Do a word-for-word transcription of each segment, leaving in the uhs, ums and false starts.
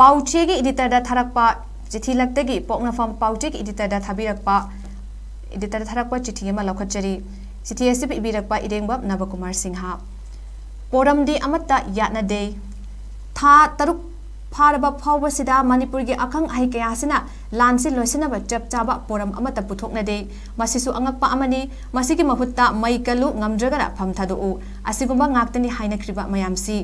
ꯄꯥꯎꯆꯦꯒꯤ editorꯗ ꯊꯥꯔꯛꯄ ꯆꯤꯊꯤ ꯂꯛꯇꯒꯤ ꯄꯣꯛꯅꯐꯝ ꯄꯥꯎꯆꯦꯒꯤ editorꯗ ꯊꯥꯕꯤꯔꯛꯄ, editorꯗ ꯊꯥꯔꯛꯄ ꯆꯤꯊꯤ ꯑꯃ ꯂꯧꯈꯠꯆꯔꯤ꯫ ꯆꯤꯊꯤ ꯑꯁꯤꯕꯨ ꯏꯕꯤꯔꯛꯄ ꯏꯔꯦꯡꯕꯝ ꯅꯕꯀꯨꯃꯥꯔ ꯁꯤꯡꯍ꯫ ꯄꯣꯔꯝꯗꯤ ꯑꯃꯠꯇ ꯌꯥꯠꯅꯗꯦ꯫ ꯊꯥ ꯇꯔꯨꯛ ꯐꯥꯔꯕ ꯐꯥꯎꯕꯁꯤꯗ ꯃꯅꯤꯄꯨꯔꯒꯤ ꯑꯈꯪ ꯑꯍꯩ ꯀꯌꯥꯁꯤꯅ ꯂꯥꯟꯁꯤ ꯂꯣꯏꯁꯤꯟꯅꯕ ꯆꯞ ꯆꯥꯕ ꯄꯣꯔꯝ ꯑꯃꯠꯇ ꯄꯨꯊꯣꯛꯅꯗꯦ꯫ ꯃꯁꯤꯁꯨ ꯑꯉꯛꯄ ꯑꯃꯅꯤ꯫ ꯃꯁꯤꯒꯤ ꯃꯍꯨꯠꯇ ꯃꯩ ꯀꯜꯂꯨ, ꯉꯝꯗ꯭ꯔꯒꯅ ꯐꯝ ꯊꯥꯗꯣꯛꯎ, ꯑꯁꯤꯒꯨꯝꯕ ꯉꯥꯛꯇꯅꯤ ꯍꯥꯏꯅꯈ꯭ꯔꯤꯕ ꯃꯌꯥꯝꯁꯤ꯫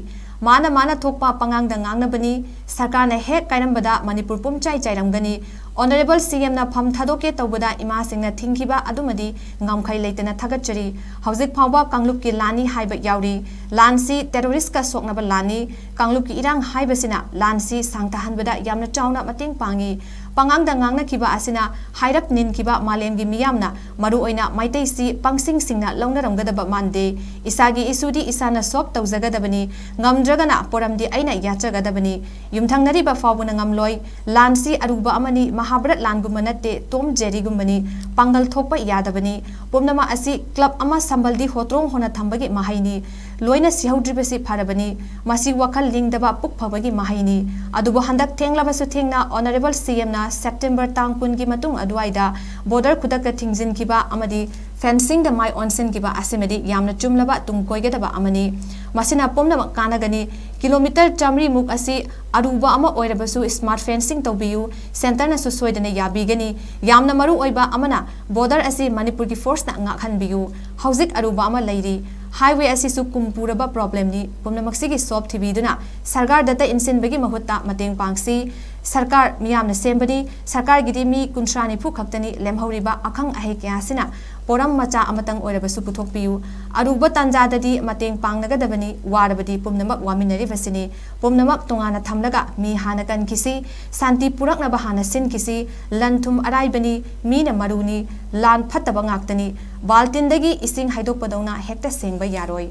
ꯃꯥꯅ ꯃꯥꯅ ꯊꯣꯛꯄ ꯄꯉꯥꯡꯗ ꯉꯥꯡꯅꯕꯅꯤ꯫ ꯁꯔꯀꯥꯔꯅ ꯍꯦꯛ ꯀꯥꯏꯔꯝꯕꯗ ꯃꯅꯤꯄꯨꯔ ꯄꯨꯝꯆꯥꯏ ꯆꯥꯏꯔꯝꯒꯅꯤ꯫ Honourable CMꯅ ꯐꯝ ꯊꯥꯗꯣꯛꯀꯦ ꯇꯧꯕꯗ ꯏꯃꯥꯁꯤꯡꯅ ꯊꯤꯡꯈꯤꯕ ꯑꯗꯨꯃꯗꯤ ꯉꯝꯈꯩ ꯂꯩꯇꯅ ꯊꯥꯒꯠꯆꯔꯤ꯫ ꯍꯧꯖꯤꯛ ꯐꯥꯎꯕ ꯀꯥꯡꯂꯨꯞꯀꯤ ꯂꯥꯟꯅꯤ ꯍꯥꯏꯕ ꯌꯥꯎꯔꯤ꯫ ꯂꯥꯟꯁꯤ terroristꯀ ꯁꯣꯛꯅꯕ ꯂꯥꯟꯅꯤ꯫ ꯀꯥꯡꯂꯨꯞꯀꯤ ꯏꯔꯥꯡ ꯍꯥꯏꯕꯁꯤꯅ ꯂꯥꯟꯁꯤ ꯁꯥꯡꯊꯍꯟꯕꯗ ꯌꯥꯝꯅ ꯆꯥꯎꯅ ꯃꯇꯦꯡ ꯄꯥꯡꯉꯤ꯫ ꯄꯉꯥꯡꯗ ꯉꯥꯡꯅꯈꯤꯕ ꯑꯁꯤꯅ ꯍꯥꯏꯔꯞ ꯅꯤꯟꯈꯤꯕ ꯃꯥꯂꯦꯝꯒꯤ ꯃꯤꯌꯥꯝꯅ, ꯃꯔꯨꯑꯣꯏꯅ ꯃꯩꯇꯩꯁꯤ, ꯄꯪꯁꯤꯡ ꯁꯤꯡꯅ ꯂꯧꯅꯔꯝꯒꯗꯕ ꯃꯥꯟꯗꯦ꯫ ꯏꯁꯥꯒꯤ ꯏꯁꯨꯗꯤ ꯏꯁꯥꯅ solve ꯇꯧꯖꯒꯗꯕꯅꯤ, ꯉꯝꯗ꯭ꯔꯒꯅ ꯄꯣꯔꯝꯗꯤ ꯑꯩꯅ ꯌꯥꯠꯆꯒꯗꯕꯅꯤ꯫ ꯌꯨꯝꯊꯪꯅꯔꯤꯕ ꯐꯥꯎꯕꯅ ꯉꯝꯂꯣꯏ꯫ ꯂꯥꯟꯁꯤ ꯑꯔꯨꯕ ꯑꯃꯅꯤ, ꯃꯍꯥꯚꯥꯔꯠ ꯂꯥꯟꯒꯨꯝꯕ ꯅꯠꯇꯦ, ꯇꯣꯝ ꯖꯦꯔꯤꯒꯨꯝꯕꯅꯤ꯫ ꯄꯥꯡꯒꯜ ꯊꯣꯛꯄ ꯌꯥꯗꯕꯅꯤ꯫ ꯄꯨꯝꯅꯃꯛ ꯑꯁꯤ club ꯑꯃ ꯁꯝꯕꯜꯗꯤ ꯍꯣꯇ꯭ꯔꯣꯡ ꯍꯣꯅ ꯊꯝꯕꯒꯤ ꯃꯍꯩꯅꯤ꯫ ꯂꯣꯏꯅ ꯁꯤꯍꯧꯗ꯭ꯔꯤꯕꯁꯤ ꯐꯔꯕꯅꯤ꯫ ꯃꯁꯤ ꯋꯥꯈꯜ ꯂꯤꯡꯗꯕ ꯄꯨꯛ ꯐꯕꯒꯤ ꯃꯍꯩꯅꯤ꯫ ꯑꯗꯨꯕꯨ ꯍꯟꯗꯛ ꯊꯦꯡꯂꯕꯁꯨ ꯊꯦꯡꯅ Honourable CMꯅ September ꯇꯥꯡ ꯀꯨꯟꯒꯤ ꯃꯇꯨꯡ ꯑꯗꯨꯋꯥꯏꯗ border ꯈꯨꯗꯛꯇ ꯊꯤꯡꯖꯤꯟꯈꯤꯕ ꯑꯃꯗꯤ fencingꯗ ꯃꯥꯏ ꯑꯣꯟꯁꯤꯟꯈꯤꯕ ꯑꯁꯤꯃꯗꯤ ꯌꯥꯝꯅ ꯆꯨꯝꯂꯕ ꯇꯨꯡ ꯀꯣꯏꯒꯗꯕ ꯑꯃꯅꯤ꯫ ꯃꯁꯤꯅ ꯄꯨꯝꯅꯃꯛ ꯀꯥꯟꯅꯒꯅꯤ꯫ Kilometre ꯆꯥꯃꯔꯤꯃꯨꯛ ꯑꯁꯤ ꯑꯔꯨꯕ ꯑꯃ ꯑꯣꯏꯔꯕꯁꯨ smart fencing ꯇꯧꯕꯤꯌꯨ, centreꯅꯁꯨ ꯁꯣꯏꯗꯅ ꯌꯥꯕꯤꯒꯅꯤ꯫ ꯌꯥꯝꯅ ꯃꯔꯨ ꯑꯣꯏꯕ ꯑꯃꯅ border ꯑꯁꯤ ꯃꯅꯤꯄꯨꯔꯒꯤ forceꯅ ꯉꯥꯛꯍꯟꯕꯤꯌꯨ꯫ ꯍꯧꯖꯤꯛ ꯑꯔꯨꯕ ꯑꯃ ꯂꯩꯔꯤ꯫ Highway ꯑꯁꯤꯁꯨ ꯀꯨꯝ ꯄꯨꯔꯕ problemꯅꯤ꯫ ꯄꯨꯝꯅꯃꯛꯁꯤꯒꯤ solve ꯊꯤꯕꯤꯗꯨꯅ ꯁꯔꯀꯥꯔꯗꯇ ꯏꯟꯁꯤꯟꯕꯒꯤ ꯃꯍꯨꯠꯇ ꯃꯇꯦꯡ ꯄꯥꯡꯁꯤ꯫ ꯁꯔꯀꯥꯔ ꯃꯤꯌꯥꯝꯅ ꯁꯦꯝꯕꯅꯤ꯫ ꯁꯔꯀꯥꯔꯒꯤꯗꯤ ꯃꯤ ꯀꯨꯟꯊ꯭ꯔꯥ ꯅꯤꯐꯨ ꯈꯛꯇꯅꯤ꯫ ꯂꯦꯝꯍꯧꯔꯤꯕ ꯑꯈꯪ ꯑꯍꯩ ꯀꯌꯥꯁꯤꯅ ꯄꯣꯔꯝ ꯃꯆꯥ ꯑꯃꯇꯪ ꯑꯣꯏꯔꯕꯁꯨ ꯄꯨꯊꯣꯛꯄꯤꯌꯨ꯫ ꯑꯔꯨꯕ ꯇꯥꯟꯖꯥꯗꯗꯤ ꯃꯇꯦꯡ ꯄꯥꯡꯅꯒꯗꯕꯅꯤ꯫ ꯋꯥꯔꯕꯗꯤ ꯄꯨꯝꯅꯃꯛ ꯋꯥꯃꯤꯟꯅꯔꯤꯕꯁꯤꯅꯤ꯫ ꯄꯨꯝꯅꯃꯛ ꯇꯣꯉꯥꯟꯅ ꯊꯝꯂꯒ ꯃꯤ ꯍꯥꯟꯅ ꯀꯟꯈꯤꯁꯤ꯫ ꯁꯥꯟꯇꯤ ꯄꯨꯔꯛꯅꯕ ꯍꯥꯟꯅ ꯁꯤꯟꯈꯤꯁꯤ꯫ ꯂꯟ ꯊꯨꯝ ꯑꯔꯥꯏꯕꯅꯤ, ꯃꯤꯅ ꯃꯔꯨꯅꯤ꯫ ꯂꯥꯟ ꯐꯠꯇꯕ ꯉꯥꯛꯇꯅꯤ꯫ ꯕꯥꯜꯇꯤꯟꯗꯒꯤ ꯏꯁꯤꯡ ꯍꯩꯗꯣꯛꯄꯗꯧꯅ ꯍꯦꯛꯇ ꯁꯦꯡꯕ ꯌꯥꯔꯣꯏ꯫